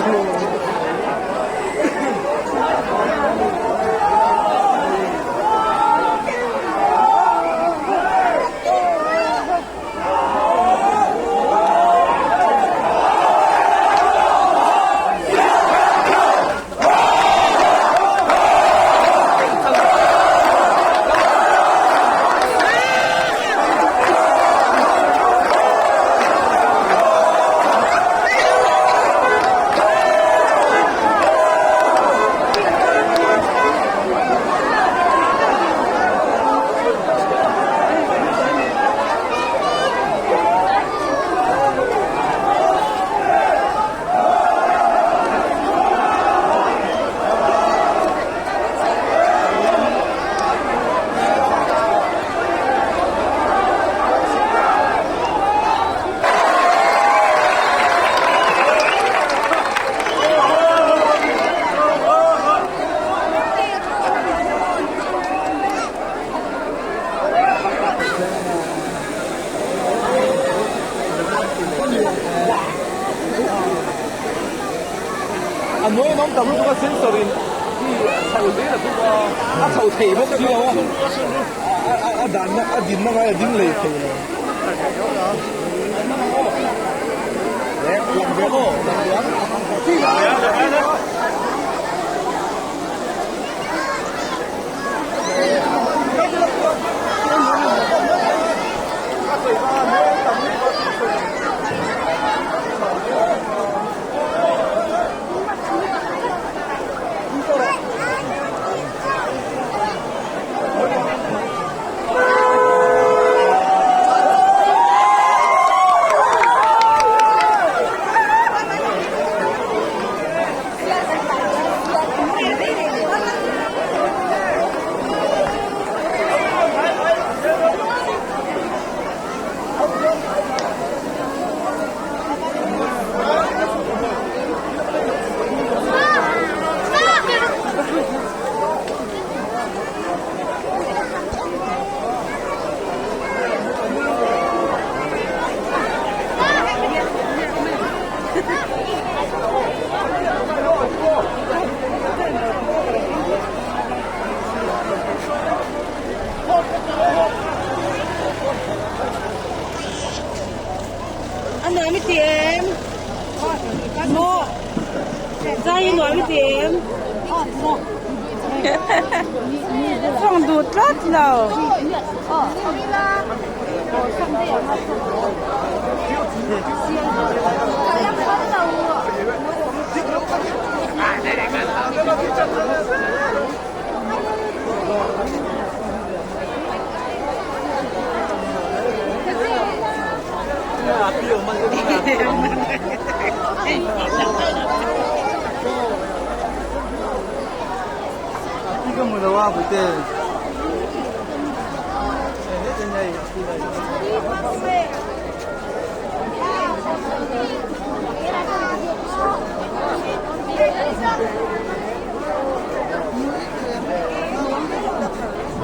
A nuai an awm tam lutuk a sensor in hi a chho zel a tum a, a chho thei bawk si lo a, a danna a dinna ngai a ding lei thei lo. Lang ve aw, lang ve ang. A nuam i ti em? Maw? Zai hi nuam i ti em? Tawng duh tlat lo.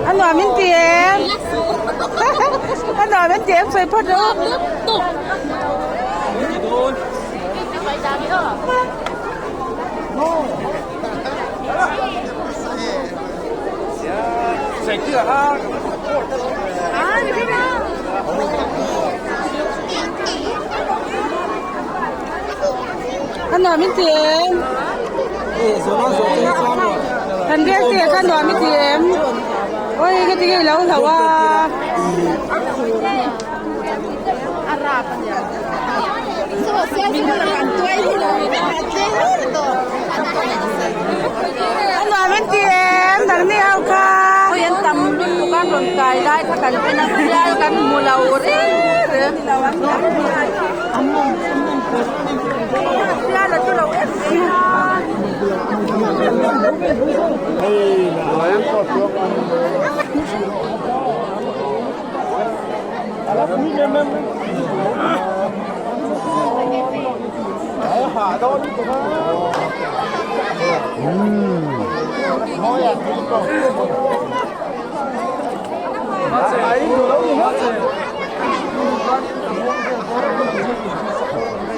A nuam in ti em? A nuam in ti em sawi phawt rawh u. A nuam in ti em? Kan biak te kha nuam i ti em? Oi ka ti ngei lo hlo a. A nuam in ti em? Nangni ho kha. Oi an tam lutuk a rawn kai lai kha kan en a sial kan hmu lo reng reng. Sial a chu lo em em a.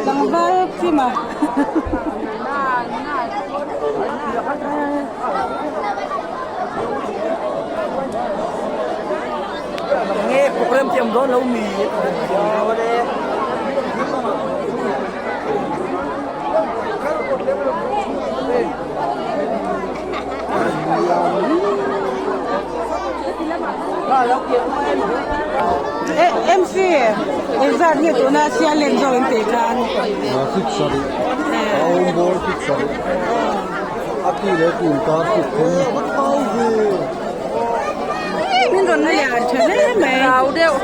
Tlangval Kima. Nge program thiam dawn lo mi. MC engzat nge tuna sial len zawk in tih khan? Fit sarih, a awm bawr fit sarih, a ti leh ti inkar fit thum. Min rawn la lian tha hle mai. Rau deuh.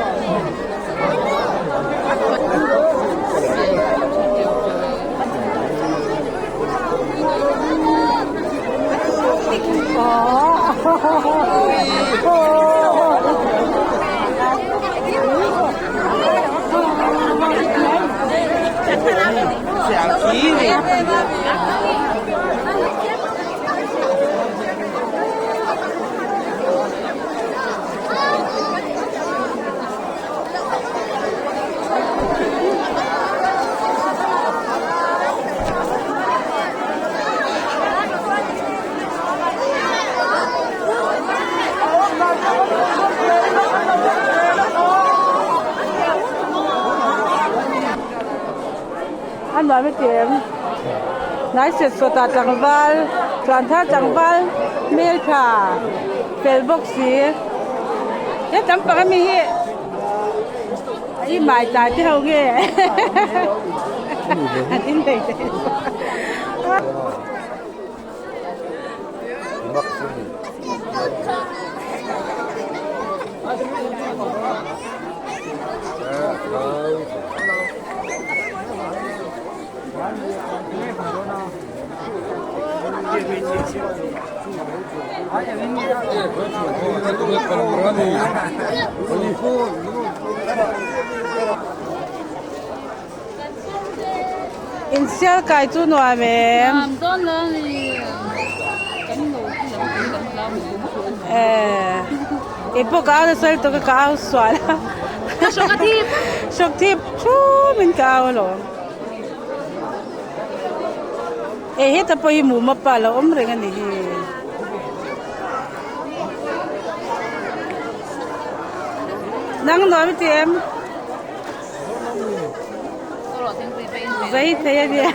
A nuam i ti em? Hnai set sawtah tlangval, tluanthar tlangval hmeltha fel bawk si. He tam pak ami hi i mai tlai te ho nge an innei te. Insial kai chu nuam em? Kei pawh ka au nasa lutuk a ka au sual a. Hrawk thip thum in ka au alawm. E heta pawh hi muma pa lo awm reng a ni hi. Nang nuam i ti em? Zai thei a nia.